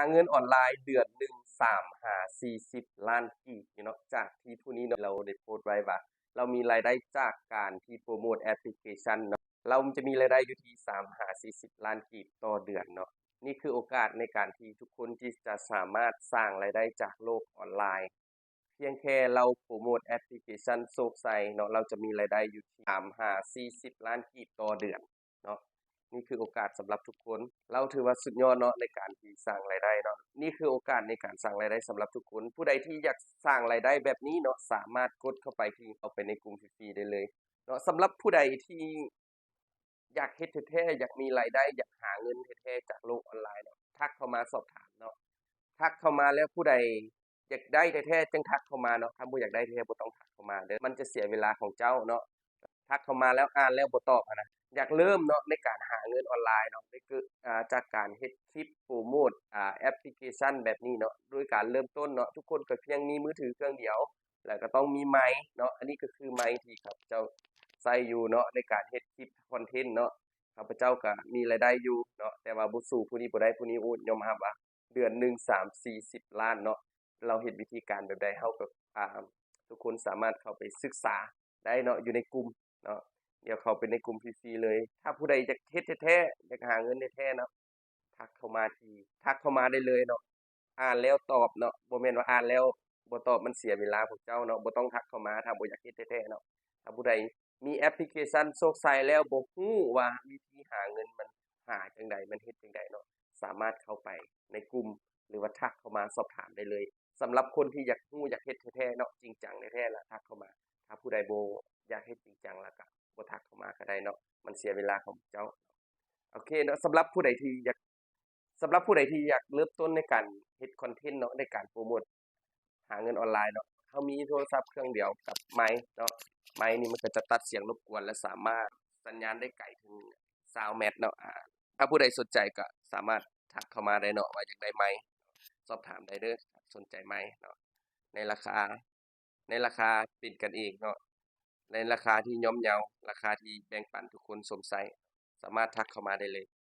າເງິນອອນລາຍເດືອນໜຶ່ງສາມຫາສີ່ສິບລ້ານກີບຢູ່ເນາະ ຈາກທີ່ຜູ້ນີ້ເນາະ ລາວໄດ້ໂພສໄວ້ວ່າ ລາວມີລາຍໄດ້ຈາກການທີ່ໂປຣໂມດແອັບພລິເຄຊັນເນາະ ລາວຈະມີລາຍໄດ້ຢູ່ທີ່ສາມຫາສີ່ສິບລ້ານກີບຕໍ່ເດືອນເນາະ. ນີ້ຄືໂອກາດໃນການທີ່ທຸກຄົນທີ່ຈະສາມາດສ້າງລາຍໄດ້ຈາກໂລກອອນລາຍ ພຽງແຄ່ລາວໂປຣໂມດແອັບພລິເຄຊັນໂຊກໄຊເນາະ ລາວຈະມີລາຍໄດ້ຢູ່ທີ່ສາມຫາສີ່ສິບລ້ານກີບຕໍ່ເດືອນເນາະ. ນີ້ຄືໂອກາດສຳລັບທຸກຄົນ ລາວຖືວ່າສຸດຍອດເນາະ ໃນການທີ່ສ້າງລາຍໄດ້ເນາະ. ນີ້ຄືໂອກາດໃນການສ້າງລາຍໄດ້ສຳລັບທຸກຄົນ ຜູ້ໃດທີ່ຢາກສ້າງລາຍໄດ້ແບບນີ້ເນາະ ສາມາດກົດເຂົ້າໄປທີ່ ເຂົ້າໄປໃນກຸ່ມຟຣີໆໄດ້ເລີຍເນາະ. ສຳລັບຜູ້ໃດທີ່ ຢາກເຮັດແທ້ໆ ຢາກມີລາຍໄດ້ ຢາກຫາເງິນແທ້ໆ ຈາກໂລກອອນລາຍເນາະ ທັກເຂົ້າມາສອບຖາມເນາະ. ທັກເຂົ້າມາແລ້ວ ຜູ້ໃດຢາກໄດ້ແທ້ໆ ຈັ່ງທັກເຂົ້າມາເນາະ ຖ້າບໍ່ຢາກໄດ້ແທ້ໆ ບໍ່ຕ້ອງທັກເຂົ້າມາເດີ້ ມັນຈະເສຍເວລາຂອງເຈົ້າເນາະ. ທັກເຂົ້າມາແລ້ວ ອ່ານແລ້ວບໍ່ຕອບຫັ້ນນະ ຢາກເລີ່ມເນາະ ໃນການຫາເງິນອອນລາຍເນາະ ໃນ ເກີດ ອ່າ ຈາກການເຮັດຄລິບໂປຣໂມດ ອ່າ ແອັບພລິເຄຊັນແບບນີ້ເນາະ ໂດຍການເລີ່ມຕົ້ນເນາະ ທຸກຄົນກໍພຽງມີມືຖືເຄື່ອງດຽວ ແລ້ວກໍຕ້ອງມີໄມເນາະ. ອັນນີ້ກໍຄືໄມທີ່ຂ້າພະເຈົ້າໃຊ້ຢູ່ເນາະ ໃນການເຮັດຄລິບຄອນເທັນເນາະ. ຂ້າພະເຈົ້າກໍມີລາຍໄດ້ຢູ່ເນາະ ແຕ່ວ່າບໍ່ສູ້ຜູ້ນີ້ບໍ່ໄດ້ ຜູ້ນີ້ ໂອ້ ຍອມຮັບວ່າເດືອນໜຶ່ງສາມສີ່ສິບລ້ານເນາະ. ລາວເຮັດວິທີການແບບໃດ ເຮົາກໍ ອ່າ ທຸກຄົນສາມາດເຂົ້າໄປສຶກສາໄດ້ເນາະ ຢູ່ໃນກຸ່ມເນາະ. ດຽວເຂົ້າໄປໃນກຸ່ມຟຣີໆເລີຍ ຖ້າຜູ້ໃດຢາກເຮັດແທ້ໆ ຢາກຫາເງິນແທ້ໆເນາະ ທັກເຂົ້າມາທີ່ ທັກເຂົ້າມາໄດ້ເລີຍເນາະ. ອ່ານແລ້ວຕອບເນາະ ບໍ່ແມ່ນວ່າອ່ານແລ້ວບໍ່ຕອບ ມັນເສຍເວລາພວກເຈົ້າເນາະ. ບໍ່ຕ້ອງທັກເຂົ້າມາ ຖ້າບໍ່ຢາກເຮັດແທ້ໆເນາະ. ຖ້າຜູ້ໃດມີແອັບພລິເຄຊັນໂຊກໄຊແລ້ວ ບໍ່ຮູ້ວ່າວິທີຫາເງິນມັນຫາຈັ່ງໃດ ມັນເຮັດຈັ່ງໃດເນາະ ສາມາດເຂົ້າໄປໃນກຸ່ມ ຫຼືວ່າທັກເຂົ້າມາສອບຖາມໄດ້ເລີຍ. ສຳລັບຄົນທີ່ຢາກຮູ້ ຢາກເຮັດແທ້ໆເນາະ ຈິງຈັງແທ້ໆ ລະທັກເຂົ້າມາ. ຖ້າຜູ້ໃດບໍ່ຢາກເຮັດຈິງຈັງ ລະກະບໍ່ທັກເຂົ້າມາກໍໄດ້ເນາະ ມັນເສຍເວລາຂອງເຈົ້າ. ໂອເຄເນາະ ສຳລັບຜູ້ໃດທີ່ຢາກ ສຳລັບຜູ້ໃດທີ່ຢາກເລີ່ມຕົ້ນໃນການເຮັດຄອນເທັນເນາະ ໃນການໂປຣໂມດຫາເງິນອອນລາຍເນາະ ເຮົາມີໂທລະສັບເຄື່ອງດຽວກັບໄມເນາະ. ໄມນີ້ມັນກໍຈະຕັດສຽງລົບກວນ ແລະ ສາມາດສັນຍານໄດ້ໄກເຖິງຊາວແມັດເນາະ. ອ່າ ຖ້າຜູ້ໃດສົນໃຈກໍສາມາດທັກເຂົ້າມາໄດ້ເນາະ ວ່າຢາກໄດ້ໄມ ສອບຖາມໄດ້ເດີ້ ສົນໃຈໄມເນາະ. ໃນລາຄາ ໃນລາຄາເປັນກັນເອງເນາະ ໃນລາຄາທີ່ຍ່ອມເຍົາ ລາຄາທີ່ແບ່ງປັນທຸກຄົນຊົມໃຊ້ ສາມາດທັກເຂົ້າມາໄດ້ເລີຍ.